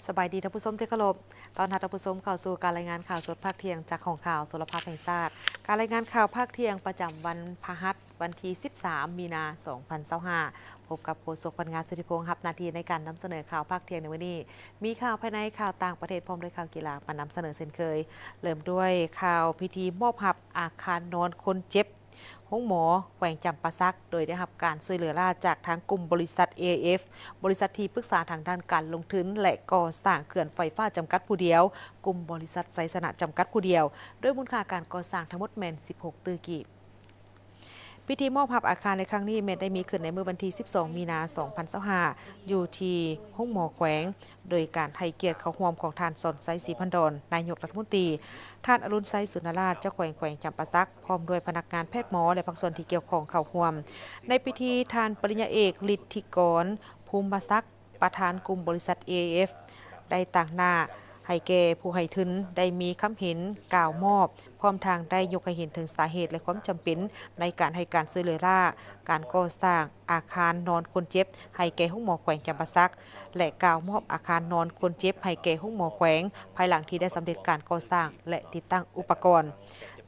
ສະບາຍດີທ່ານຜູ້ຊົມທີ່ເຄົາລົບ, ຕ້ອນຮັບທ່ານຜູ້ຊົມເຂົ້າສູ່ການລາຍງານຂ່າວສົດພາກທ່ຽງຈາກຫ້ອງຂ່າວໂທລະພາບແຫ່ງຊາດ. ການລາຍງານຂ່າວພາກທ່ຽງປະຈຳວັນພະຫັດ ວັນທີສິບສາມ ມີນາ ສອງພັນຊາວຫ້າ. ພົບກັບໂຄສົກ ພັນງາ ສຸທິພົງ ຮັບໜ້າທີ່ໃນການນຳສະເໜີຂ່າວພາກທ່ຽງໃນມື້ນີ້. ມີຂ່າວພາຍໃນ, ຂ່າວຕ່າງປະເທດ ພ້ອມດ້ວຍຂ່າວກິລາມານຳສະເໜີເຊັ່ນເຄີຍ. ເລີ່ມດ້ວຍຂ່າວພິທີມອບຮັບອາຄານນອນຄົນເຈັບ ໂຮງໝໍແຂວງຈຳປາສັກ ໂດຍໄດ້ຮັບການຊ່ວຍເຫຼືອລ້າຈາກທາງກຸ່ມບໍລິສັດ ເອໄອເອັຟ ບໍລິສັດທີ່ປຶກສາທາງດ້ານການລົງທຶນ ແລະ ກໍ່ສ້າງເຂື່ອນໄຟຟ້າຈຳກັດຜູ້ດຽວ, ກຸ່ມບໍລິສັດໄຊຊະນະຈຳກັດຜູ້ດຽວ, ໂດຍມູນຄ່າການກໍ່ສ້າງທັງໝົດແມ່ນສິບຫົກຕື້ກີບ. ພິທີມອບຮັບອາຄານໃນຄັ້ງນີ້ແມ່ນໄດ້ມີຂຶ້ນໃນມື້ວັນທີສິບສອງ ມີນາ ສອງພັນຊາວຫ້າ ຢູ່ທີ່ໂຮງໝໍແຂວງ ໂດຍການໃຫ້ກຽດເຂົ້າຮ່ວມຂອງທ່ານ ສອນໄຊ ສີພັນດອນ ນາຍົກລັດຖະມົນຕີ, ທ່ານ ອະລຸນໄຊ ສຸນນະລາດ ເຈົ້າແຂວງແຂວງຈຳປາສັກ ພ້ອມດ້ວຍພະນັກງານແພດໝໍ ແລະ ພາກສ່ວນທີ່ກ່ຽວຂ້ອງເຂົ້າຮ່ວມ. ໃນພິທີ ທ່ານປະລິນຍາເອກ ລິດທິກອນ ພູມມະສັກ ປະທານກຸ່ມບໍລິສັດ ເອໄອເອັຟ ໄດ້ຕາງໜ້າໃຫ້ແກ່ຜູ້ໃຫ້ທຶນໄດ້ມີຄຳເຫັນກ່າວມອບ, ພ້ອມທັງໄດ້ຍົກໃຫ້ເຫັນເຖິງສາເຫດ ແລະ ຄວາມຈຳເປັນໃນການໃຫ້ການຊ່ວຍເຫຼືອລ້າການກໍ່ສ້າງ ອາຄານນອນຄົນເຈັບໃຫ້ແກ່ໂຮງໝໍແຂວງຈຳປາສັກ ແລະ ກ່າວມອບອາຄານນອນຄົນເຈັບໃຫ້ແກ່ໂຮງໝໍແຂວງ ພາຍຫຼັງທີ່ໄດ້ສຳເລັດການກໍ່ສ້າງ ແລະ ຕິດຕັ້ງອຸປະກອນ.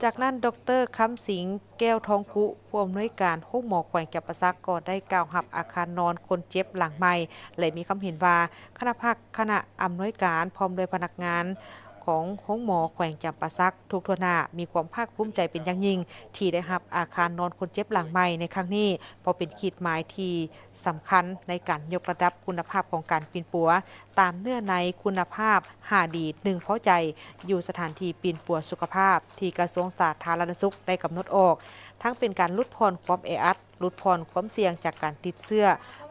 ຈາກນັ້ນ ດອກເຕີ ຄຳສິງ ແກ້ວທອງກຸ ຜູ້ອຳນວຍການໂຮງໝໍແຂວງຈຳປາສັກ ກໍໄດ້ກ່າວຮັບອາຄານນອນຄົນເຈັບຫຼັງໃໝ່ ແລະ ມີຄຳເຫັນວ່າ ຄະນະພັກຄະນະອຳນວຍການ ພ້ອມດ້ວຍພະນັກງານຂອງໂຮງໝໍແຂວງຈຳປາສັກ ທຸກທົ່ວໜ້າມີຄວາມພາກພູມໃຈເປັນຢ່າງຍິ່ງ ທີ່ໄດ້ຮັບອາຄານນອນຄົນເຈັບຫຼັງໃໝ່ໃນຄັ້ງນີ້, ເພາະເປັນຂີດໝາຍທີ່ສຳຄັນໃນການຍົກລະດັບຄຸນນະພາບຂອງການປິ່ນປົວ ຕາມເນື້ອໃນຄຸນນະພາບ ຫ້າດີ ໜຶ່ງພໍໃຈ ຢູ່ສະຖານທີ່ປິ່ນປົວສຸຂະພາບ ທີ່ກະຊວງສາທາລະນະສຸກໄດ້ກຳນົດອອກ, ທັງເປັນການຫຼຸດຜ່ອນຄວາມແອອັດ, ຫຼຸດຜ່ອນຄວາມສ່ຽງຈາກການຕິດເຊື້ອ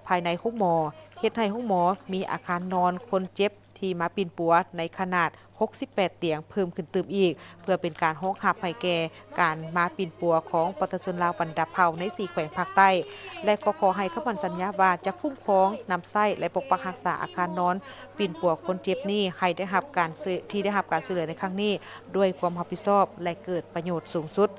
ພາຍໃນໂຮງໝໍ, ເຮັດໃຫ້ໂຮງໝໍມີອາຄານນອນຄົນເຈັບ ທີ່ມາປິ່ນປົວໃນຂະໜາດຫົກສິບແປດຕຽງເພີ່ມຂຶ້ນຕື່ມອີກ, ເພື່ອເປັນການຮອງຮັບໃຫ້ແກ່ການມາປິ່ນປົວຂອງປະຊາຊົນລາວບັນດາເຜົ່າໃນສີ່ແຂວງພາກໃຕ້ ແລະ ກໍຂໍໃຫ້ຄຳໝັ້ນສັນຍາວ່າຈະຄຸ້ມຄອງ, ນຳໃຊ້ ແລະ ປົກປັກຮັກສາອາຄານນອນປິ່ນປົວຄົນເຈັບນີ້ໃຫ້ໄດ້ຮັບການຊ່ວຍ, ທີ່ໄດ້ຮັບການຊ່ວຍເຫຼືອໃນຄັ້ງນີ້ດ້ວຍຄວາມຮັບຜິດຊອບ ແລະ ເກີດປະໂຫຍດສູງສຸດ.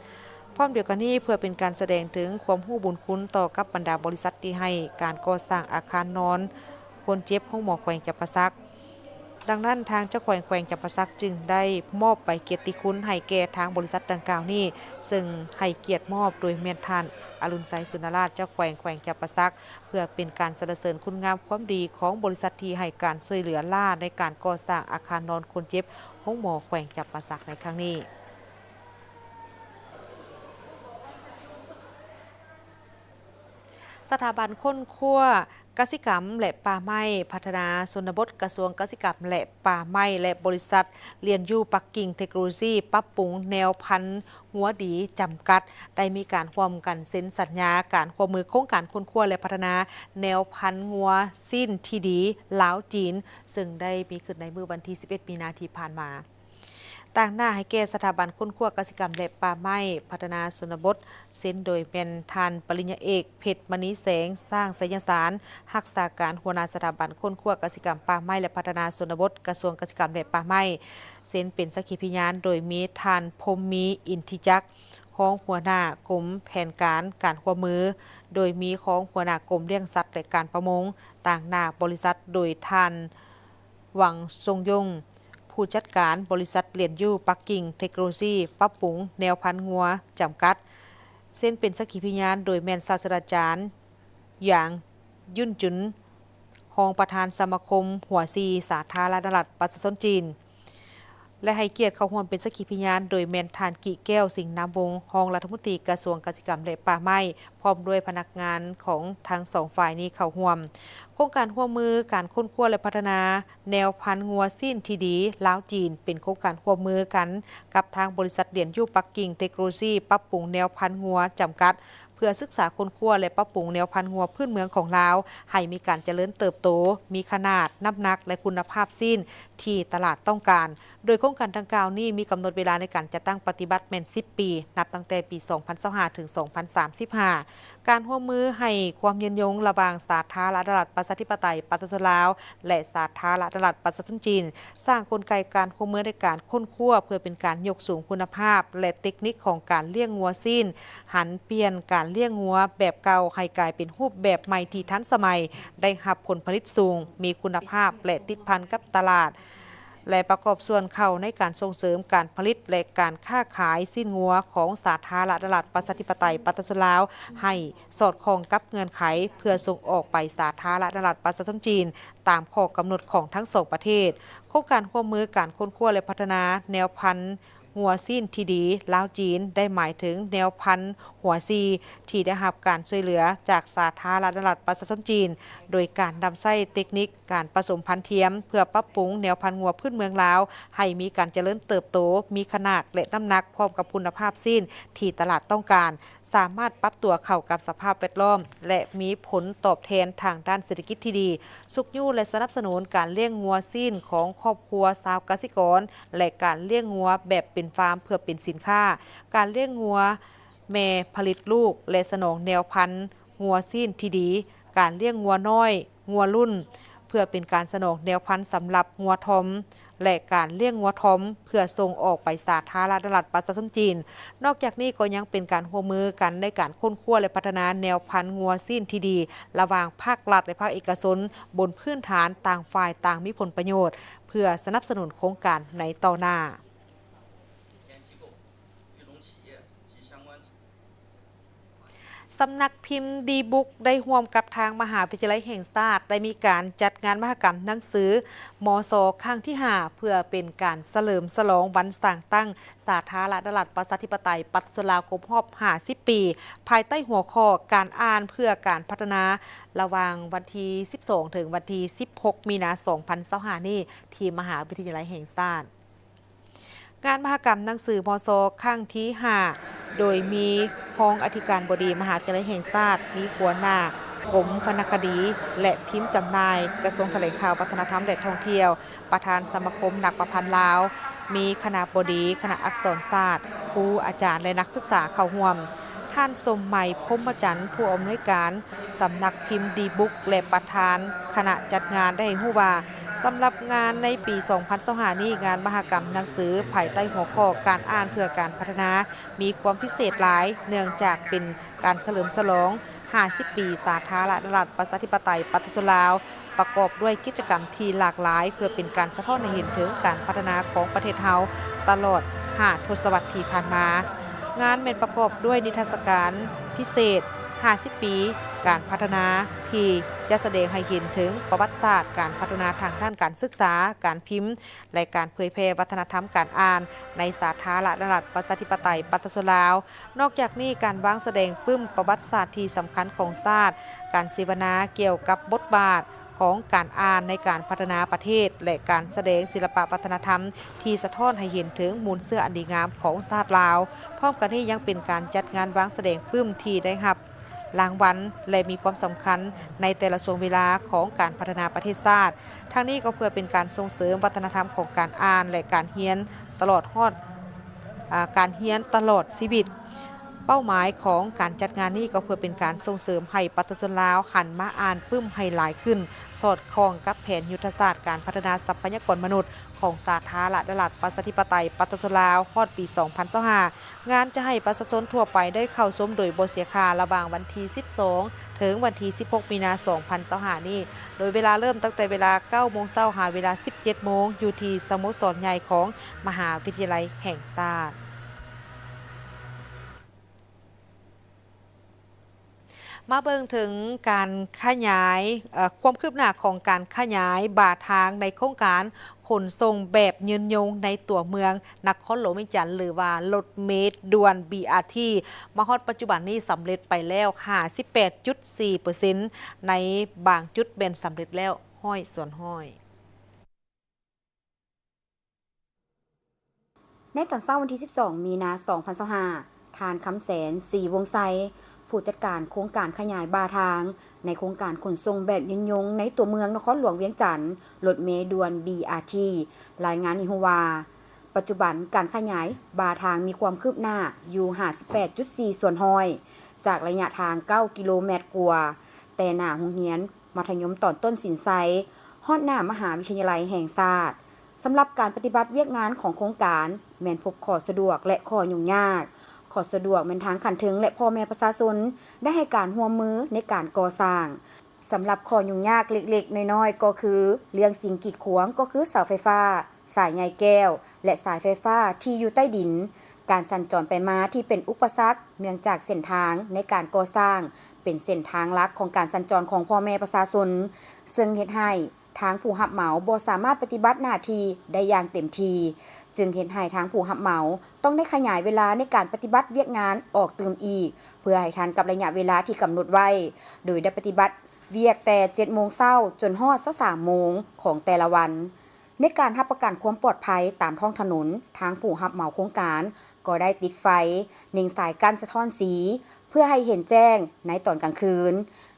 ພ້ອມດຽວກັນນີ້ ເພື່ອເປັນການສະແດງເຖິງຄວາມຮູ້ບຸນຄຸນຕໍ່ກັບບັນດາບໍລິສັດທີ່ໃຫ້ການກໍ່ສ້າງອາຄານນອນ ຄົນເຈັບໂຮງໝໍແຂວງຈຳປາສັກ. ດັ່ງນັ້ນ ທາງເຈົ້າແຂວງແຂວງຈຳປາສັກຈຶ່ງໄດ້ມອບໃບກຽດຕິຄຸນໃຫ້ແກ່ທາງບໍລິສັດດັ່ງກ່າວນີ້, ເຊິ່ງໃຫ້ກຽດມອບໂດຍແມ່ນທ່ານ ອະລຸນໄຊ ສຸນນະລາດ ເຈົ້າແຂວງແຂວງຈຳປາສັກ, ເພື່ອເປັນການສັນລະເສີນຄຸນງາມຄວາມດີຂອງບໍລິສັດທີ່ໃຫ້ການຊ່ວຍເຫຼືອລ້າໃນການກໍ່ສ້າງອາຄານນອນຄົນເຈັບໂຮງໝໍແຂວງຈຳປາສັກໃນຄັ້ງນີ້. ສະຖາບັນຄົ້ນຄວ້າກະສິກຳ ແລະ ປ່າໄມ້ ພັດທະນາຊົນນະບົດ ກະຊວງກະສິກຳ ແລະ ປ່າໄມ້ ແລະ ບໍລິສັດລຽນຢູ່ປັກກິ່ງເທັກໂນໂລຊີ ປັບປຸງແນວພັນງົວດີ ຈຳກັດ ໄດ້ມີການຮ່ວມກັນເຊັນສັນຍາການຮ່ວມມືໂຄງການຄົ້ນຄວ້າ ແລະ ພັດທະນາແນວພັນງົວຊີ້ນທີ່ດີ ລາວ-ຈີນ, ເຊິ່ງໄດ້ມີຂຶ້ນໃນມື້ວັນທີສິບເອັດ ມີນາທີ່ຜ່ານມາ. ຕາງໜ້າໃຫ້ແກ່ສະຖາບັນຄົ້ນຄວ້າກະສິກຳ ແລະ ປ່າໄມ້ ພັດທະນາຊົນນະບົດ ເຊັນໂດຍແມ່ນທ່ານປະລິນຍາເອກ ເພັດມະນີແສງ ຊ້າງໄຊຍະສານ ຮັກສາການຫົວໜ້າສະຖາບັນຄົ້ນຄວ້າກະສິກຳ ປ່າໄມ້ ແລະ ພັດທະນາຊົນນະບົດ ກະຊວງກະສິກຳ ແລະ ປ່າໄມ້, ເຊັນເປັນສັກຂີພິຍານໂດຍມີທ່ານ ພົມມີ ອິນທິຈັກ ຮອງຫົວໜ້າກົມແຜນການການຮ່ວມມື, ໂດຍມີຮອງຫົວໜ້າກົມລ້ຽງສັດ ແລະ ການປະມົງ, ຕາງໜ້າບໍລິສັດໂດຍທ່ານ ຫວັງ ຊົງຢົງ ຜູ້ຈັດການບໍລິສັດລຽນຢູ່ປັກກິ່ງເທັກໂນໂລຊີ ປັບປຸງແນວພັນງົວ ຈຳກັດ, ເຊັນເປັນສັກຂີພິຍານໂດຍແມ່ນສາດສະດາຈານ ຢາງ ຍຸນຈຸນ ຮອງປະທານສະມາຄົມຫົວຊີ ສາທາລະນະລັດປະຊາຊົນຈີນ ແລະ ໃຫ້ກຽດເຂົ້າຮ່ວມເປັນສັກຂີພິຍານໂດຍແມ່ນທ່ານ ກິແກ້ວ ສິງນາມວົງ ຮອງລັດຖະມົນຕີກະຊວງກະສິກຳ ແລະ ປ່າໄມ້ ພ້ອມດ້ວຍພະນັກງານຂອງທັງສອງຝ່າຍນີ້ເຂົ້າຮ່ວມ. ໂຄງການຮ່ວມມືການຄົ້ນຄວ້າ ແລະ ພັດທະນາແນວພັນງົວຊີ້ນທີ່ດີ ລາວ-ຈີນ ເປັນໂຄງການຮ່ວມມືກັນກັບທາງບໍລິສັດລຽນຢູ່ປັກກິ່ງເທັກໂນໂລຊີ ປັບປຸງແນວພັນງົວ ຈຳກັດ ເພື່ອສຶກສາຄົ້ນຄວ້າ ແລະ ປັບປຸງແນວພັນງົວພື້ນເມືອງຂອງລາວ ໃຫ້ມີການຈະເລີນເຕີບໂຕ, ມີຂະໜາດ, ນ້ຳໜັກ ແລະ ຄຸນນະພາບຊີ້ນທີ່ຕະຫຼາດຕ້ອງການ. ໂດຍໂຄງການດັ່ງກ່າວນີ້ມີກຳນົດເວລາໃນການຈັດຕັ້ງປະຕິບັດແມ່ນສິບປີ, ນັບຕັ້ງແຕ່ປີສອງພັນຊາວຫ້າ ເຖິງ ສອງພັນສາມສິບຫ້າ. ການຮ່ວມມືໃຫ້ຄວາມຍືນຍົງລະຫວ່າງສາທາລະນະລັດປະຊາທິປະໄຕປະຊາຊົນລາວ ແລະ ສາທາລະນະລັດປະຊາຊົນຈີນ, ສ້າງກົນໄກການຮ່ວມມືໃນການຄົ້ນຄວ້າ ເພື່ອເປັນການຍົກສູງຄຸນນະພາບ ແລະ ເຕັກນິກຂອງການລ້ຽງງົວຊີ້ນ, ຫັນປ່ຽນການ ລ້ຽງງົວແບບເກົ່າໃຫ້ກາຍເປັນຮູບແບບໃໝ່ທີ່ທັນສະໄໝ, ໄດ້ຮັບຜົນຜະລິດສູງ, ມີຄຸນນະພາບ ແລະ ຕິດພັນກັບຕະຫຼາດ ແລະ ປະກອບສ່ວນເຂົ້າໃນການສົ່ງເສີມການຜະລິດ ແລະ ການຄ້າຂາຍຊີ້ນງົວຂອງສາທາລະນະລັດ ປະຊາທິປະໄຕ ປະຊາຊົນລາວ ໃຫ້ສອດຄ່ອງກັບເງື່ອນໄຂ ເພື່ອສົ່ງອອກໄປສາທາລະນະລັດ ປະຊາຊົນຈີນ ຕາມຂໍ້ກຳນົດຂອງທັງສອງປະເທດ. ໂຄງການຮ່ວມມືການຄົ້ນຄວ້າ ແລະ ພັດທະນາແນວພັນງົວຊີ້ນທີ່ດີ ລາວ-ຈີນ ໄດ້ໝາຍເຖິງແນວພັນຫົວສີ່ ທີ່ໄດ້ຮັບການຊ່ວຍເຫຼືອຈາກສາທາລະນະລັດ ປະຊາຊົນຈີນ ໂດຍການນຳໃຊ້ເຕັກນິກການປະສົມພັນທຽມ ເພື່ອປັບປຸງແນວພັນງົວພື້ນເມືອງລາວ ໃຫ້ມີການຈະເລີນເຕີບໂຕ, ມີຂະໜາດ ແລະ ນ້ຳໜັກ ພ້ອມກັບຄຸນນະພາບຊີ້ນທີ່ຕະຫຼາດຕ້ອງການ, ສາມາດປັບຕົວເຂົ້າກັບສະພາບແວດລ້ອມ ແລະ ມີຜົນຕອບແທນທາງດ້ານເສດຖະກິດທີ່ດີ, ຊຸກຍູ້ ແລະ ສະໜັບສະໜູນການລ້ຽງງົວຊີ້ນຂອງຄອບຄົວຊາວກະສິກອນ ແລະ ການລ້ຽງງົວແບບເປັນຟາມເພື່ອເປັນສິນຄ້າ, ການລ້ຽງງົວແມ່ຜະລິດລູກ ແລະ ສະໜອງແນວພັນງົວຊີ້ນທີ່ດີ, ການລ້ຽງງົວນ້ອຍ, ງົວລຸ້ນ ເພື່ອເປັນການສະໜອງແນວພັນສຳລັບງົວທອມ ແລະ ການລ້ຽງງົວທອມເພື່ອສົ່ງອອກໄປສາທາລະນະລັດປະຊາຊົນຈີນ. ນອກຈາກນີ້ກໍຍັງເປັນການຮ່ວມມືກັນໃນການຄົ້ນຄວ້າ ແລະ ພັດທະນາແນວພັນງົວຊີ້ນທີ່ດີ ລະຫວ່າງພາກລັດ ແລະ ພາກເອກະຊົນ ບົນພື້ນຖານຕ່າງຝ່າຍຕ່າງມີຜົນປະໂຫຍດ ເພື່ອສະໜັບສະໜູນໂຄງການໃນຕໍ່ໜ້າ. ສຳນັກພິມດີບຸກ ໄດ້ຮ່ວມກັບທາງມະຫາວິທະຍາໄລແຫ່ງຊາດ ໄດ້ມີການຈັດງານມະຫະກຳໜັງສື ມສ ຄັ້ງທີຫ້າ ເພື່ອເປັນການສະເຫຼີມສະຫຼອງວັນສ້າງຕັ້ງສາທາລະນະລັດ ປະຊາທິປະໄຕ ປະຊາຊົນລາວ ຄົບຮອບຫ້າສິບປີ ພາຍໃຕ້ຫົວຂໍ້ ການອ່ານເພື່ອການພັດທະນາ ລະຫວ່າງວັນທີສິບສອງ ເຖິງວັນທີສິບຫົກ ມີນາ ສອງພັນຊາວຫ້າ ນີ້ ທີ່ມະຫາວິທະຍາໄລແຫ່ງຊາດ. ງານມະຫະກຳໜັງສື ມສ ຄັ້ງທີຫ້າ ໂດຍມີຮອງອະທິການບໍດີມະຫາວິທະຍາໄລແຫ່ງຊາດ, ມີຫົວໜ້າກົມວັນນະຄະດີ ແລະ ພິມຈຳໜ່າຍ ກະຊວງຖະແຫຼງຂ່າວ ວັດທະນະທຳ ແລະ ທ່ອງທ່ຽວ, ປະທານສະມາຄົມນັກປະພັນລາວ, ມີຄະນະບໍດີຄະນະອັກສອນສາດ, ຄູອາຈານ ແລະ ນັກສຶກສາເຂົ້າຮ່ວມ. ທ່ານ ສົມໄໝ ພົມມະຈັນ ຜູ້ອຳນວຍການ ສຳນັກພິມດີບຸກ ແລະ ປະທານຄະນະຈັດງານ ໄດ້ໃຫ້ຮູ້ວ່າ ສຳລັບງານໃນປີສອງພັນຊາວຫ້ານີ້, ງານມະຫະກຳໜັງສືພາຍໃຕ້ຫົວຂໍ້ ການອ່ານເພື່ອການພັດທະນາ ມີຄວາມພິເສດຫຼາຍ ເນື່ອງຈາກເປັນການສະເຫຼີມສະຫຼອງຫ້າສິບປີສາທາລະນະລັດ ປະຊາທິປະໄຕ ປະຊາຊົນລາວ, ປະກອບດ້ວຍກິດຈະກຳທີ່ຫຼາກຫຼາຍ ເພື່ອເປັນການສະທ້ອນໃຫ້ເຫັນເຖິງການພັດທະນາຂອງປະເທດເຮົາຕະຫຼອດຫ້າທົດສະວັດທີ່ຜ່ານມາ. ງານແມ່ນປະກອບດ້ວຍນິທັດສະການພິເສດຫ້າສິບປີການພັດທະນາ ທີ່ຈະສະແດງໃຫ້ເຫັນເຖິງປະຫວັດສາດການພັດທະນາທາງດ້ານການສຶກສາ, ການພິມ ແລະ ການເຜີຍແຜ່ວັດທະນະທຳການອ່ານໃນສາທາລະນະລັດ ປະຊາທິປະໄຕ ປະຊາຊົນລາວ. ນອກຈາກນີ້, ການວາງສະແດງປຶ້ມປະຫວັດສາດທີ່ສຳຄັນຂອງຊາດ, ການເສວະນາກ່ຽວກັບບົດບາດຂອງການອ່ານໃນການພັດທະນາປະເທດ ແລະ ການສະແດງສິລະປະວັດທະນະທຳທີ່ສະທ້ອນໃຫ້ເຫັນເຖິງມູນເຊື້ອອັນດີງາມຂອງຊາດລາວ. ພ້ອມກັນນີ້ຍັງເປັນການຈັດງານວາງສະແດງປຶ້ມທີ່ໄດ້ຮັບລາງວັນ ແລະ ມີຄວາມສຳຄັນໃນແຕ່ລະຊ່ວງເວລາຂອງການພັດທະນາປະເທດຊາດ. ທາງນີ້ກໍເພື່ອເປັນການສົ່ງເສີມວັດທະນະທຳຂອງການອ່ານ ແລະ ການຮຽນຕະຫຼອດຮອດ ອາ ການຮຽນຕະຫຼອດຊີວິດ. ເປົ້າໝາຍຂອງການຈັດງານນີ້ກໍເພື່ອເປັນການສົ່ງເສີມໃຫ້ປະຊາຊົນລາວຫັນມາອ່ານປຶ້ມໃຫ້ຫຼາຍຂຶ້ນ, ສອດຄ່ອງກັບແຜນຍຸດທະສາດການພັດທະນາຊັບພະຍາກອນມະນຸດຂອງສາທາລະນະລັດ ປະຊາທິປະໄຕ ປະຊາຊົນລາວ ຮອດປີສອງພັນຊາວຫ້າ. ງານຈະໃຫ້ປະຊາຊົນທົ່ວໄປໄດ້ເຂົ້າຊົມໂດຍບໍ່ເສຍຄ່າ ລະຫວ່າງວັນທີສິບສອງ ເຖິງວັນທີສິບຫົກ ມີນາ ສອງພັນຊາວຫ້ານີ້, ໂດຍເວລາເລີ່ມຕັ້ງແຕ່ເວລາເກົ້າໂມງເຊົ້າ ຫາເວລາສິບເຈັດໂມງ ຢູ່ທີ່ສະໂມສອນໃຫຍ່ຂອງມະຫາວິທະຍາໄລແຫ່ງຊາດ. ມາເບິ່ງເຖິງການຂະຫຍາຍ, ເອີ, ຄວາມຄືບໜ້າຂອງການຂະຫຍາຍບາທາງໃນໂຄງການຂົນສົ່ງແບບຍືນຍົງໃນຕົວເມືອງນະຄອນຫຼວງວຽງຈັນ ຫຼືວ່າລົດເມດ່ວນ ບີອາທີ ມາຮອດປັດຈຸບັນນີ້ສຳເລັດໄປແລ້ວຫ້າສິບແປດຈຸດສີ່ເປີເຊັນ, ໃນບາງຈຸດແມ່ນສຳເລັດແລ້ວຮ້ອຍສ່ວນຮ້ອຍ. ໃນຕອນເຊົ້າວັນທີສິບສອງ ມີນາ ສອງພັນຊາວຫ້າ, ທ່ານ ຄຳແສນ ສີວົງໄຊ, ຜູ້ຈັດການໂຄງການຂະຫຍາຍບາທາງ ໃນໂຄງການຂົນສົ່ງແບບຍືນຍົງໃນຕົວເມືອງນະຄອນຫຼວງວຽງຈັນ, ລົດເມດ່ວນ ບີອາທີ ລາຍງານໃຫ້ຮູ້ວ່າ, ປັດຈຸບັນການຂະຫຍາຍບາທາງມີຄວາມຄືບໜ້າຢູ່ຫ້າສິບແປດຈຸດສີ່ສ່ວນຮ້ອຍ ຈາກໄລຍະທາງເກົ້າກິໂລແມັດກວ່າ, ແຕ່ໜ້າໂຮງຮຽນ ມັດທະຍົມຕອນຕົ້ນສິນໄຊ ຮອດໜ້າມະຫາວິທະຍາໄລແຫ່ງຊາດ. ສຳລັບການປະຕິບັດວຽກງານຂອງໂຄງການ ແມ່ນພົບຂໍ້ສະດວກ ແລະ ຂໍ້ຫຍຸ້ງຍາກ ຂໍ້ສະດວກແມ່ນທາງຂັ້ນເທິງ ແລະ ພໍ່ແມ່ປະຊາຊົນໄດ້ໃຫ້ການຮ່ວມມືໃນການກໍ່ສ້າງ. ສຳລັບຂໍ້ຫຍຸ້ງຍາກເລັກໆນ້ອຍໆ ກໍຄືເລື່ອງສິ່ງກີດຂວາງ ກໍຄືເສົາໄຟຟ້າ, ສາຍໃຍແກ້ວ ແລະ ສາຍໄຟຟ້າທີ່ຢູ່ໃຕ້ດິນ, ການສັນຈອນໄປມາທີ່ເປັນອຸປະສັກ ເນື່ອງຈາກເສັ້ນທາງໃນການກໍ່ສ້າງເປັນເສັ້ນທາງຫຼັກຂອງການສັນຈອນຂອງພໍ່ແມ່ປະຊາຊົນ, ເຊິ່ງເຮັດໃຫ້ ທາງຜູ້ຮັບເໝົາບໍ່ສາມາດປະຕິບັດໜ້າທີ່ໄດ້ຢ່າງເຕັມທີ່, ຈຶ່ງເຮັດໃຫ້ທາງຜູ້ຮັບເໝົາຕ້ອງໄດ້ຂະຫຍາຍເວລາໃນການປະຕິບັດວຽກງານອອກຕື່ມອີກ ເພື່ອໃຫ້ທັນກັບໄລຍະເວລາທີ່ກຳນົດໄວ້, ໂດຍໄດ້ປະຕິບັດວຽກແຕ່ເຈັດໂມງເຊົ້າຈົນຮອດຊາວສາມໂມງຂອງແຕ່ລະວັນ. ໃນການຮັບປະກັນຄວາມປອດໄພຕາມທ້ອງຖະໜົນ, ທາງຜູ້ຮັບເໝົາໂຄງການກໍໄດ້ຕິດໄຟ, ເນັ່ງສາຍກັ້ນສະທ້ອນສີ ເພື່ອໃຫ້ເຫັນແຈ້ງໃນຕອນກາງຄືນ,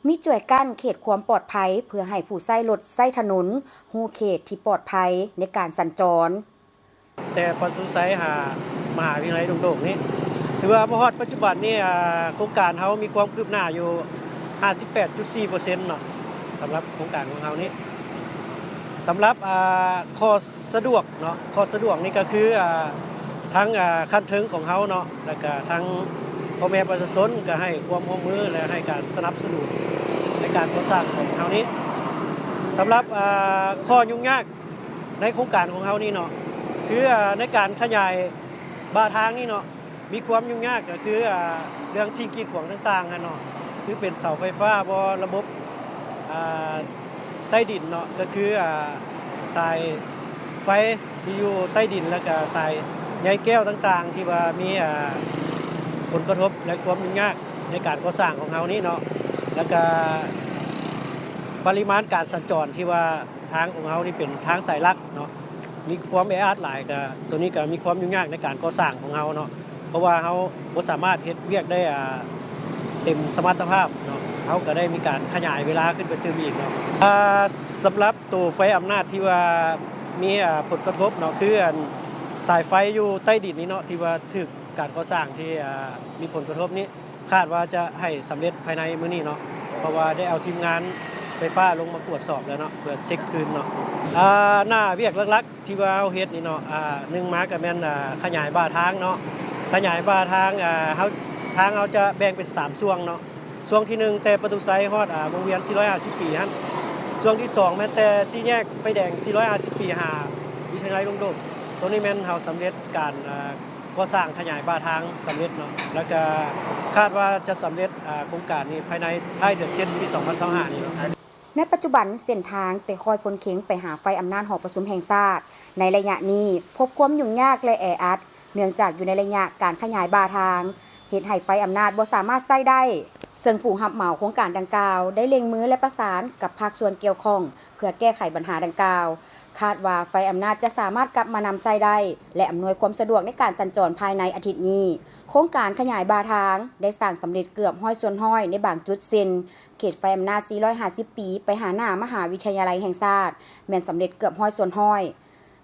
ມີຈວຍກັ້ນເຂດຄວາມປອດໄພ ເພື່ອໃຫ້ຜູ້ໃຊ້ລົດໃຊ້ຖະໜົນຮູ້ເຂດທີ່ປອດໄພໃນການສັນຈອນ. ແຕ່ປະສຸໄຊຫາມະຫາວິທະຍາໄລດົງໂດກນີ້ ຖືວ່າມາຮອດປັດຈຸບັນນີ້ ອາ ໂຄງການເຮົາມີຄວາມຄືບໜ້າຢູ່ຫ້າສິບແປດຈຸດສີ່ເປີເຊັນເນາະ ສຳລັບໂຄງການຂອງເຮົານີ້. ສຳລັບ ອາ ຂໍ້ສະດວກເນາະ ຂໍ້ສະດວກນີ້ກໍຄື ອາ ທາງ ອາ ຂັ້ນເທິງຂອງເຮົາເນາະ ແລ້ວກະທາງພໍ່ແມ່ປະຊາຊົນກໍໃຫ້ຄວາມຮ່ວມມື ແລະ ໃຫ້ການສະໜັບສະໜູນໃນການກໍ່ສ້າງຂອງເຮົານີ້. ສຳລັບ ອາ ຂໍ້ຫຍຸ້ງຍາກໃນໂຄງການຂອງເຮົານີ້ເນາະ ຄື ອາ ໃນການຂະຫຍາຍບ່າທາງນີ້ເນາະ ມີຄວາມຫຍຸ້ງຍາກກໍຄື ອາ ເລື່ອງສິ່ງກີດຂວາງຕ່າງໆຫັ້ນເນາະ ຄືເປັນເສົາໄຟຟ້າບໍ ລະບົບ ອາ ໃຕ້ດິນເນາະ ກໍຄື ອາ ສາຍໄຟທີ່ຢູ່ໃຕ້ດິນ ແລ້ວກະສາຍໃຍແກ້ວຕ່າງໆ ທີ່ວ່າມີ ອາ ຜົນກະທົບ ແລະ ຄວາມຫຍຸ້ງຍາກໃນການກໍ່ສ້າງຂອງເຮົານີ້ເນາະ ແລ້ວກະປະລິມານການສັນຈອນທີ່ວ່າ ທາງຂອງເຮົານີ້ເປັນທາງສາຍຫຼັກເນາະ ມີຄວາມແອອັດຫຼາຍ ກະໂຕນີ້ກະມີຄວາມຫຍຸ້ງຍາກໃນການກໍ່ສ້າງຂອງເຮົາເນາະ ເພາະວ່າເຮົາບໍ່ສາມາດເຮັດວຽກໄດ້ ອາ ເຕັມສະມັດຕະພາບເນາະ ເຮົາກະໄດ້ມີການຂະຫຍາຍເວລາຂຶ້ນໄປຕື່ມອີກເນາະ. ອາ ສຳລັບໂຕໄຟອຳນາດທີ່ວ່າມີ ອາ ຜົນກະທົບເນາະ ຄື ອັນ ສາຍໄຟຢູ່ໃຕ້ດິນນີ້ເນາະ ທີ່ວ່າຖືກການກໍ່ສ້າງທີ່ ອາ ມີຜົນກະທົບນີ້ ຄາດວ່າຈະໃຫ້ສຳເລັດພາຍໃນມື້ນີ້ເນາະ ເພາະວ່າໄດ້ເອົາທີມງານໄຟຟ້າລົງມາກວດສອບແລ້ວເນາະ ເພື່ອເຊັກຄືນເນາະ. ອາ ໜ້າວຽກຫຼັກໆທີ່ວ່າເຮົາເຮັດນີ້ເນາະ ອາ ໜຶ່ງມາກໍແມ່ນ ອາ ຂະຫຍາຍບ່າທາງເນາະ ຂະຫຍາຍບ່າທາງ ອາ ເຮົາ ທາງເຮົາຈະແບ່ງເປັນສາມຊ່ວງເນາະ ຊ່ວງທີໜຶ່ງ ແຕ່ປະຕູໄຊຮອດ ອາ ວົງວຽນສີ່ຮ້ອຍຫ້າສິບປີຫັ້ນ ຊ່ວງທີສອງ ແມ່ນແຕ່ສີ່ແຍກໄຟແດງສີ່ຮ້ອຍຫ້າສິບປີຫາວິທະຍາໄລດົງໂດກ ໂຕນີ້ແມ່ນເຮົາສຳເລັດການ ອາ ກໍ່ສ້າງຂະຫຍາຍບ່າທາງສຳເລັດເນາະ ແລ້ວກະຄາດວ່າຈະສຳເລັດ ອາ ໂຄງການນີ້ພາຍໃນທ້າຍເດືອນເຈັດປີສອງພັນຊາວຫ້ານີ້ເນາະ. ໃນປັດຈຸບັນເສັ້ນທາງແຕ່ຄ້ອຍພົ້ນເຄັງໄປຫາໄຟອຳນາດຫໍປະຊຸມແຫ່ງຊາດ ໃນໄລຍະນີ້ພົບຄວາມຫຍຸ້ງຍາກ ແລະ ແອອັດ ເນື່ອງຈາກຢູ່ໃນໄລຍະການຂະຫຍາຍບ່າທາງ ເຮັດໃຫ້ໄຟອຳນາດບໍ່ສາມາດໃຊ້ໄດ້, ເຊິ່ງຜູ້ຮັບເໝົາໂຄງການດັ່ງກ່າວໄດ້ເລັ່ງມື ແລະ ປະສານກັບພາກສ່ວນກ່ຽວຂ້ອງ ເພື່ອແກ້ໄຂບັນຫາດັ່ງກ່າວ. ຄາດວ່າໄຟອຳນາດຈະສາມາດກັບມານຳໃຊ້ໄດ້ ແລະ ອຳນວຍຄວາມສະດວກໃນການສັນຈອນພາຍໃນອາທິດນີ້. ໂຄງການຂະຫຍາຍບ່າທາງໄດ້ສ້າງສຳເລັດເກືອບຮ້ອຍສ່ວນຮ້ອຍໃນບາງຈຸດ ເຊັ່ນ ເຂດໄຟອຳນາດສີ່ຮ້ອຍຫ້າສິບປີ ໄປຫາໜ້າມະຫາວິທະຍາໄລແຫ່ງຊາດ ແມ່ນສຳເລັດເກືອບຮ້ອຍສ່ວນຮ້ອຍ.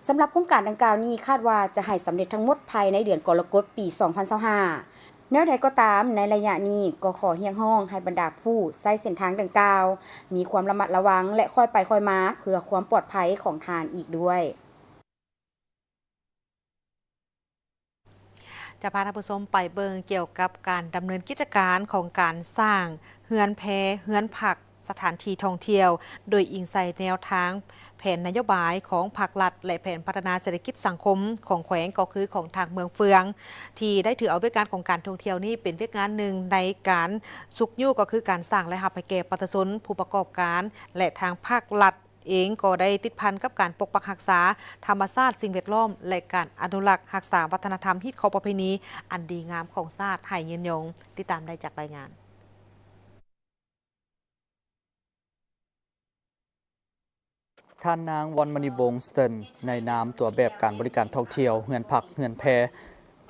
ສຳລັບໂຄງການດັ່ງກ່າວນີ້ ຄາດວ່າຈະໃຫ້ສຳເລັດທັງໝົດພາຍໃນເດືອນກໍລະກົດປີສອງພັນຊາວຫ້າ. ແນວໃດກໍຕາມ, ໃນໄລຍະນີ້ກໍຂໍຮຽກຮ້ອງໃຫ້ບັນດາຜູ້ໃຊ້ເສັ້ນທາງດັ່ງກ່າວ ມີຄວາມລະມັດລະວັງ ແລະ ຄ່ອຍໄປຄ່ອຍມາ ເພື່ອຄວາມປອດໄພຂອງທ່ານອີກດ້ວຍ. ຈະພາທ່ານຜູ້ຊົມໄປເບິ່ງກ່ຽວກັບການດຳເນີນກິດຈະການຂອງການສ້າງເຮືອນແພ, ເຮືອນພັກ, ສະຖານທີ່ທ່ອງທ່ຽວ ໂດຍອີງໃສ່ແນວທາງແຜນນະໂຍບາຍຂອງພາກລັດ ແລະ ແຜນພັດທະນາເສດຖະກິດສັງຄົມຂອງແຂວງ ກໍຄືຂອງທາງເມືອງເຟືອງ ທີ່ໄດ້ຖືເອົາວຽກງານຂອງການທ່ອງທ່ຽວນີ້ເປັນວຽກງານໜຶ່ງໃນການຊຸກຍູ້ ກໍຄືການສ້າງລາຍຮັບໃຫ້ແກ່ປະຊາຊົນ, ຜູ້ປະກອບການ ແລະ ທາງພາກລັດ ເອງກໍໄດ້ຕິດພັນກັບການປົກປັກຮັກສາທຳມະຊາດ, ສິ່ງແວດລ້ອມ ແລະ ການອະນຸລັກຮັກສາວັດທະນະທຳຮີດຄອງປະເພນີອັນດີງາມຂອງຊາດໃຫ້ຍືນຍົງ. ຕິດຕາມໄດ້ຈາກລາຍງານ. ທ່ານນາງ ວອນມະນີວົງສະເຕີນ ໃນນາມຕົວແບບການບໍລິການທ່ອງທ່ຽວເຮືອນພັກເຮືອນແພ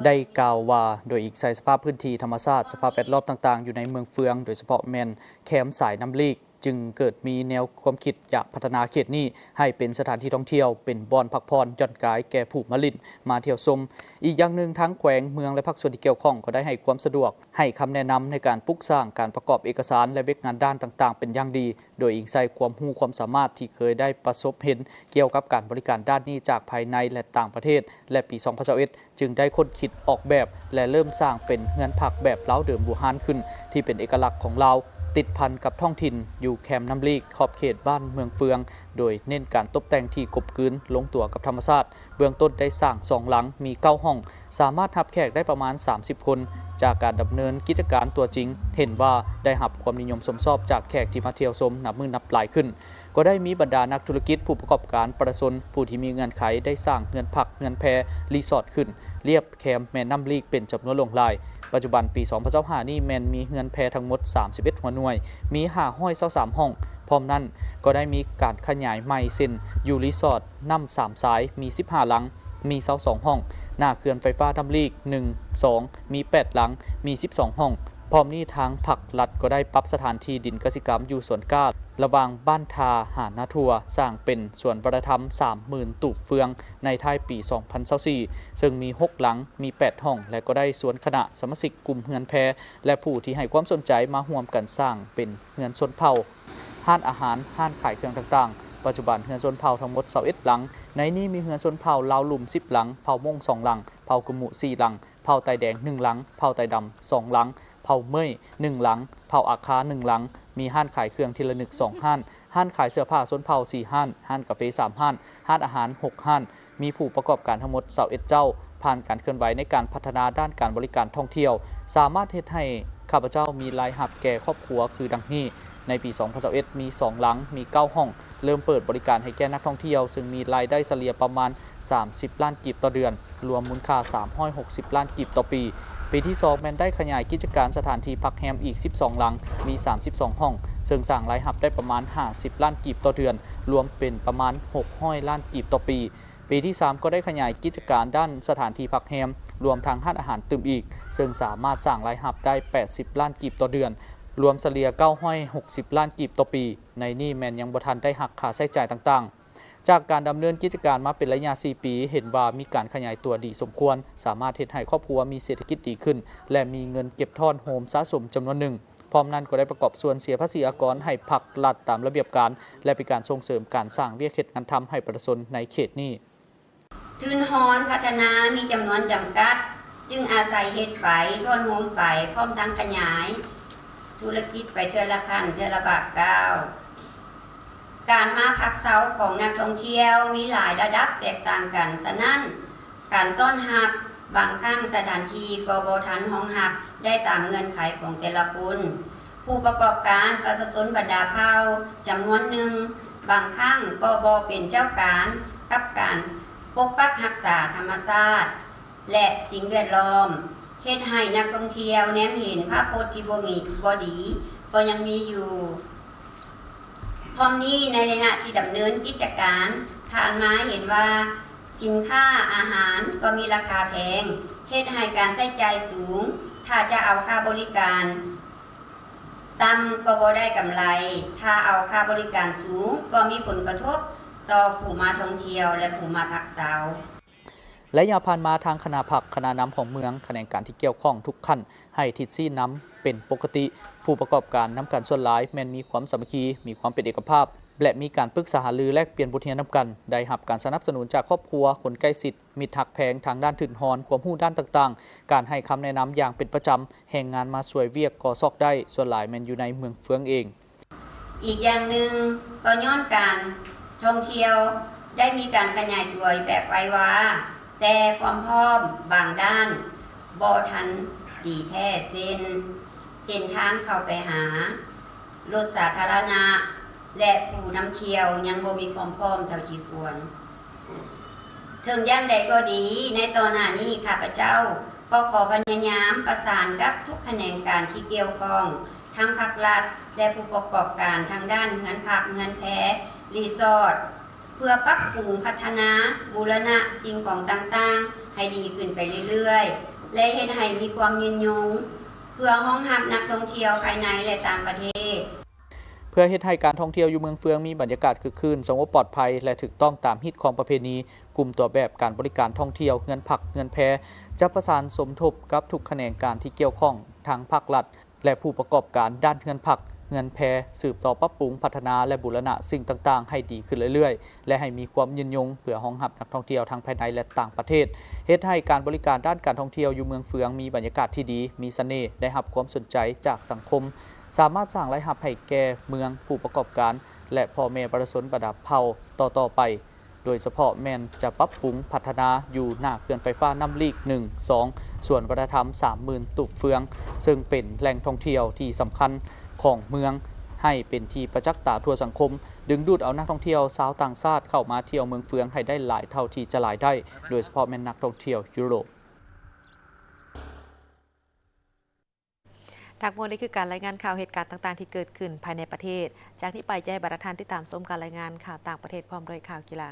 ໄດ້ກ່າວວ່າ ໂດຍອີງໃສ່ສະພາບພື້ນທີ່ທຳມະຊາດ, ສະພາບແວດລ້ອມຕ່າງໆ ຢູ່ໃນເມືອງເຟືອງ ໂດຍສະເພາະແມ່ນແຄມສາຍນ້ຳລີກ ຈຶ່ງເກີດມີແນວຄວາມຄິດຢາກພັດທະນາເຂດນີ້ໃຫ້ເປັນສະຖານທີ່ທ່ອງທ່ຽວ, ເປັນບ່ອນພັກຜ່ອນຢ່ອນກາຍແກ່ຜູ້ມາຫຼິ້ນ, ມາທ່ຽວຊົມ. ອີກຢ່າງໜຶ່ງ, ທາງແຂວງ, ເມືອງ ແລະ ພາກສ່ວນທີ່ກ່ຽວຂ້ອງກໍໄດ້ໃຫ້ຄວາມສະດວກ, ໃຫ້ຄຳແນະນຳໃນການປຸກສ້າງ, ການປະກອບເອກະສານ ແລະ ວຽກງານດ້ານຕ່າງໆເປັນຢ່າງດີ, ໂດຍອີງໃສ່ຄວາມຮູ້ຄວາມສາມາດທີ່ເຄີຍໄດ້ປະສົບເຫັນກ່ຽວກັບການບໍລິການດ້ານນີ້ຈາກພາຍໃນ ແລະ ຕ່າງປະເທດ ແລະ ປີສອງພັນຊາວເອັດ ຈຶ່ງໄດ້ຄົ້ນຄິດອອກແບບ ແລະ ເລີ່ມສ້າງເປັນເຮືອນພັກແບບລາວເດີມບູຮານຂຶ້ນ ທີ່ເປັນເອກະລັກຂອງລາວ, ຕິດພັນກັບທ້ອງຖິ່ນ, ຢູ່ແຄມນ້ຳລີກ, ຂອບເຂດບ້ານເມືອງເຟືອງ, ໂດຍເນັ້ນການຕົບແຕ່ງທີ່ກົມກືນລົງຕົວກັບທຳມະຊາດ. ເບື້ອງຕົ້ນໄດ້ສ້າງສອງຫຼັງ, ມີເກົ້າຫ້ອງ, ສາມາດຮັບແຂກໄດ້ປະມານສາມສິບຄົນ. ຈາກການດຳເນີນກິດຈະການຕົວຈິງ, ເຫັນວ່າໄດ້ຮັບຄວາມນິຍົມຊົມຊອບຈາກແຂກທີ່ມາທ່ຽວຊົມນັບມື້ນັບຫຼາຍຂຶ້ນ. ກໍໄດ້ມີບັນດານັກທຸລະກິດ, ຜູ້ປະກອບການ, ປະຊາຊົນ, ຜູ້ທີ່ມີເງື່ອນໄຂ ໄດ້ສ້າງເຮືອນພັກ, ເຮືອນແພ, ຣີສອດຂຶ້ນລຽບແຄມແມ່ນ້ຳລີກເປັນຈຳນວນຫຼວງຫຼາຍ. ປັດຈຸບັນ, ປີສອງພັນຊາວຫ້ານີ້ ແມ່ນມີເຮືອນແພທັງໝົດສາມສິບເອັດຫົວໜ່ວຍ, ມີຫ້າຮ້ອຍຊາວສາມຫ້ອງ. ພ້ອມນັ້ນ, ກໍໄດ້ມີການຂະຫຍາຍໃໝ່ ເຊັ່ນ ຢູ່ຣີສອດນ້ຳສາມສາຍ ມີສິບຫ້າຫຼັງ, ມີຊາວສອງຫ້ອງ, ໜ້າເຂື່ອນໄຟຟ້ານ້ຳລີກ ໜຶ່ງ ສອງ ມີແປດຫຼັງ, ມີສິບສອງຫ້ອງ. ພ້ອມນີ້ທາງພັກລັດກໍໄດ້ປັບສະຖານທີ່ດິນກະສິກຳຢູ່ສວນກ້າ ລະຫວ່າງບ້ານທ່າຫານາທົ່ວ ສ້າງເປັນສວນວັດທະນະທຳສາມໝື່ນຕູບເຟືອງ ໃນທ້າຍປີສອງພັນຊາວສີ່ ເຊິ່ງມີຫົກຫຼັງ, ມີແປດຫ້ອງ ແລະ ກໍໄດ້ຊວນຄະນະສະມາຊິກກຸ່ມເຮືອນແພ ແລະ ຜູ້ທີ່ໃຫ້ຄວາມສົນໃຈມາຮ່ວມກັນສ້າງເປັນເຮືອນຊົນເຜົ່າ, ຮ້ານອາຫານ, ຮ້ານຂາຍເຄື່ອງຕ່າງໆ. ປັດຈຸບັນເຮືອນຊົນເຜົ່າທັງໝົດຊາວເອັດຫຼັງ, ໃນນີ້ມີເຮືອນຊົນເຜົ່າລາວລຸ່ມສິບຫຼັງ, ເຜົ່າມົ້ງສອງຫຼັງ, ເຜົ່າກະມຸສີ່ຫຼັງ, ເຜົ່າໄຕແດງໜຶ່ງຫຼັງ, ເຜົ່າໄຕດຳສອງຫຼັງ, ເຜົ່າເໝີຍໜຶ່ງຫຼັງ, ເຜົ່າອາຄາໜຶ່ງຫຼັງ, ມີຮ້ານຂາຍເຄື່ອງທີລະນຶກສອງຮ້ານ, ຮ້ານຂາຍເສື້ອຜ້າຊົນເຜົ່າສີ່ຮ້ານ, ຮ້ານກາເຟສາມຮ້ານ, ຮ້ານອາຫານຫົກຮ້ານ, ມີຜູ້ປະກອບການທັງໝົດຊາວເອັດເຈົ້າ. ຜ່ານການເຄື່ອນໄຫວໃນການພັດທະນາດ້ານການບໍລິການທ່ອງທ່ຽວ, ສາມາດເຮັດໃຫ້ຂ້າພະເຈົ້າມີລາຍຮັບແກ່ຄອບຄົວຄືດັ່ງນີ້. ໃນປີສອງພັນຊາວເອັດ ມີສອງຫຼັງ, ມີເກົ້າຫ້ອງ, ເລີ່ມເປີດບໍລິການໃຫ້ແກ່ນັກທ່ອງທ່ຽວ, ເຊິ່ງມີລາຍໄດ້ສະເລ່ຍປະມານສາມສິບລ້ານກີບຕໍ່ເດືອນ, ລວມມູນຄ່າສາມຮ້ອຍຫົກສິບລ້ານກີບຕໍ່ປີ. ປີທີສອງ ແມ່ນໄດ້ຂະຫຍາຍກິດຈະການສະຖານທີ່ພັກແຮມອີກສິບສອງຫຼັງ, ມີສາມສິບສອງຫ້ອງ, ເຊິ່ງສ້າງລາຍຮັບໄດ້ປະມານຫ້າສິບລ້ານກີບຕໍ່ເດືອນ, ລວມເປັນປະມານຫົກຮ້ອຍລ້ານກີບຕໍ່ປີ. ປີທີສາມ ກໍໄດ້ຂະຫຍາຍກິດຈະການດ້ານສະຖານທີ່ພັກແຮມ, ລວມທັງຮ້ານອາຫານຕື່ມອີກ, ເຊິ່ງສາມາດສ້າງລາຍຮັບໄດ້ແປດສິບລ້ານກີບຕໍ່ເດືອນ, ລວມສະເລ່ຍເກົ້າຮ້ອຍຫົກສິບລ້ານກີບຕໍ່ປີ. ໃນນີ້ແມ່ນຍັງບໍ່ທັນໄດ້ຫັກຄ່າໃຊ້ຈ່າຍຕ່າງໆ. ຈາກການດຳເນີນກິດຈະການມາເປັນໄລຍະສີ່ປີ, ເຫັນວ່າມີການຂະຫຍາຍຕົວດີສົມຄວນ, ສາມາດເຮັດໃຫ້ຄອບຄົວມີເສດຖະກິດດີຂຶ້ນ ແລະ ມີເງິນເກັບທ້ອນໂຮມສະສົມຈຳນວນໜຶ່ງ. ພ້ອມນັ້ນກໍໄດ້ປະກອບສ່ວນເສຍພາສີອາກອນໃຫ້ພັກລັດຕາມລະບຽບການ ແລະ ເປັນການສົ່ງເສີມການສ້າງວຽກເຮັດງານທຳໃຫ້ປະຊາຊົນໃນເຂດນີ້. ທຶນຮອນພັດທະນາມີຈຳນວນຈຳກັດ, ຈຶ່ງອາໄສເຮັດໄປ, ທ້ອນໂຮມໄປ, ພ້ອມທັງຂະຫຍາຍທຸລະກິດໄປເທື່ອລະຂັ້ນ, ເທື່ອລະບາດກ້າວ. ການມາພັກເຊົາຂອງນັກທ່ອງທ່ຽວມີຫຼາຍລະດັບແຕກຕ່າງກັນ, ສະນັ້ນ ການຕ້ອນຮັບບາງຄັ້ງສະຖານທີ່ກໍບໍ່ທັນຮອງຮັບໄດ້ຕາມເງື່ອນໄຂຂອງແຕ່ລະຄົນ. ຜູ້ປະກອບການປະຊາຊົນບັນດາເຜົ່າຈຳນວນໜຶ່ງ ບາງຄັ້ງກໍບໍ່ເປັນເຈົ້າການກັບການປົກປັກຮັກສາທຳມະຊາດ ແລະ ສິ່ງແວດລ້ອມ, ເຮັດໃຫ້ນັກທ່ອງທ່ຽວແນມເຫັນພາບພົດທີ່ບໍ່ງ- ບໍ່ດີກໍຍັງມີຢູ່. ພ້ອມນີ້ໃນໄລຍະທີ່ດຳເນີນກິດຈະການຜ່ານມາເຫັນວ່າສິນຄ້າອາຫານກໍມີລາຄາແພງ, ເຮັດໃຫ້ການໃຊ້ຈ່າຍສູງ, ຖ້າຈະເອົາຄ່າບໍລິການຕ່ຳກໍບໍ່ໄດ້ກຳໄລ, ຖ້າເອົາຄ່າບໍລິການສູງກໍມີຜົນກະທົບຕໍ່ຜູ້ມາທ່ອງທ່ຽວ ແລະ ຜູ້ມາພັກເຊົາ. ໄລຍະຜ່ານມາ, ທາງຄະນະພັກ, ຄະນະນຳຂອງເມືອງ, ຂະແໜງການທີ່ກ່ຽວຂ້ອງທຸກຂັ້ນ ໃຫ້ທິດຊີ້ນຳເປັນປົກກະຕິ. ຜູ້ປະກອບການນຳກັນສ່ວນຫຼາຍແມ່ນມີຄວາມສາມັກຄີ, ມີຄວາມເປັນເອກະພາບ ແລະ ມີການປຶກສາຫາລືແລກປ່ຽນບົດຮຽນນຳກັນ. ໄດ້ຮັບການສະໜັບສະໜູນຈາກຄອບຄົວ, ຄົນໃກ້ຊິດ, ມິດຮັກແພງທາງດ້ານທຶນຮອນ, ຄວາມຮູ້ດ້ານຕ່າງໆ, ການໃຫ້ຄຳແນະນຳຢ່າງເປັນປະຈຳ, ແຮງງານມາຊ່ວຍວຽກກໍ່ຊອກໄດ້, ສ່ວນຫຼາຍແມ່ນຢູ່ໃນເມືອງເຟືອງເອງ. ອີກຢ່າງໜຶ່ງກໍຍ້ອນການທ່ອງທ່ຽວໄດ້ມີການຂະຫຍາຍຕົວແບບໄວວາ, ແຕ່ຄວາມພ້ອມບາງດ້ານບໍ່ທັນດີແທ້ ເຊັ່ນ ເສັ້ນທາງເຂົ້າໄປຫາ, ລົດສາທາລະນະ ແລະ ຜູ້ນຳທ່ຽວຍັງບໍ່ມີຄວາມພ້ອມເທົ່າທີ່ຄວນ. ເຖິງຢ່າງໃດກໍດີ, ໃນຕໍ່ໜ້ານີ້ ຂ້າພະເຈົ້າກໍຂໍພະຍາຍາມປະສານກັບທຸກຂະແໜງການທີ່ກ່ຽວຂ້ອງ, ທັງພາກລັດ ແລະ ຜູ້ປະກອບການທາງດ້ານເຮືອນພັກ, ເຮືອນແພ, ຣີສອດ, ເພື່ອປັບປຸງ, ພັດທະນາ, ບູລະນະສິ່ງຂອງຕ່າງໆໃຫ້ດີຂຶ້ນໄປເລື້ອຍໆ ແລະ ເຮັດໃຫ້ມີຄວາມຍືນຍົງ, ເພື່ອຮອງຮັບນັກທ່ອງທ່ຽວພາຍໃນ ແລະ ຕ່າງປະເທດ. ເ ພື່ອເຮັດໃຫ້ການທ່ອງທ່ຽວຢູ່ເມືອງເຟືອງມີບັນຍາກາດຄຶກຄື້ນ, ສະຫງົບປອດໄພ ແລະ ຖືກຕ້ອງຕາມຮີດຄອງປະເພນີ, ກຸ່ມຕົວແບບການບໍລິການທ່ອງທ່ຽວເຮືອນພັກເຮືອນແພ ຈະປະສານສົມທົບກັບທຸກຂະແໜງການທີ່ກ່ຽວຂ້ອງ ທັງພາກລັດ ແລະ ຜູ້ປະກອບການດ້ານເຮືອນພັກເຮືອນແພ ສືບຕໍ່ປັບປຸງ, ພັດທະນາ ແລະ ບູລະນະສິ່ງຕ່າງໆໃຫ້ດີຂຶ້ນເລື້ອຍໆ ແລະ ໃຫ້ມີຄວາມຍືນຍົງ ເພື່ອຮອງຮັບນັກທ່ອງທ່ຽວທັງພາຍໃນ ແລະ ຕ່າງປະເທດ, ເຮັດໃຫ້ການບໍລິການດ້ານການທ່ອງທ່ຽວຢູ່ເມືອງເຟືອງມີບັນຍາກາດທີ່ດີ, ມີສະເໜ່, ໄດ້ຮັບຄວາມສົນໃຈຈາກສັງຄົມ, ສາມາດສ້າງລາຍຮັບໃຫ້ແກ່ເມືອງ, ຜູ້ປະກອບການ ແລະ ພໍ່ແມ່ປະຊາຊົນບັນດາເຜົ່າຕໍ່ໆໄປ, ໂດຍສະເພາະແມ່ນຈະປັບປຸງພັດທະນາຢູ່ໜ້າເຂື່ອນໄຟຟ້ານ້ຳລີກໜຶ່ງ ສອງ ສວນວັດທະນະທຳສາມໝື່ນຕູບເຟືອງ, ເຊິ່ງເປັນແຫຼ່ງທ່ອງທ່ຽວທີ່ສຳຄັນຂອງເມືອງ, ໃຫ້ເປັນທີ່ປະຈັກຕາທົ່ວສັງຄົມ, ດຶງດູດເອົານັກທ່ອງທ່ຽວຊາວຕ່າງຊາດເຂົ້າມາທ່ຽວເມືອງເຟືອງໃຫ້ໄດ້ຫຼາຍເທົ່າທີ່ຈະຫຼາຍໄດ້, ໂດຍສະເພາະແມ່ນນັກທ່ອງທ່ຽວຢູໂຣບ. ທັງໝົດນີ້ຄືການລາຍງານຂ່າວເຫດການຕ່າງໆທີ່ເກີດຂຶ້ນພາຍໃນປະເທດ. ຈາກນີ້ໄປຈະໃຫ້ບັນດາທ່ານຕິດຕາມຊົມການລາຍງານຂ່າວຕ່າງປະເທດພ້ອມດ້ວຍຂ່າວກິລາ.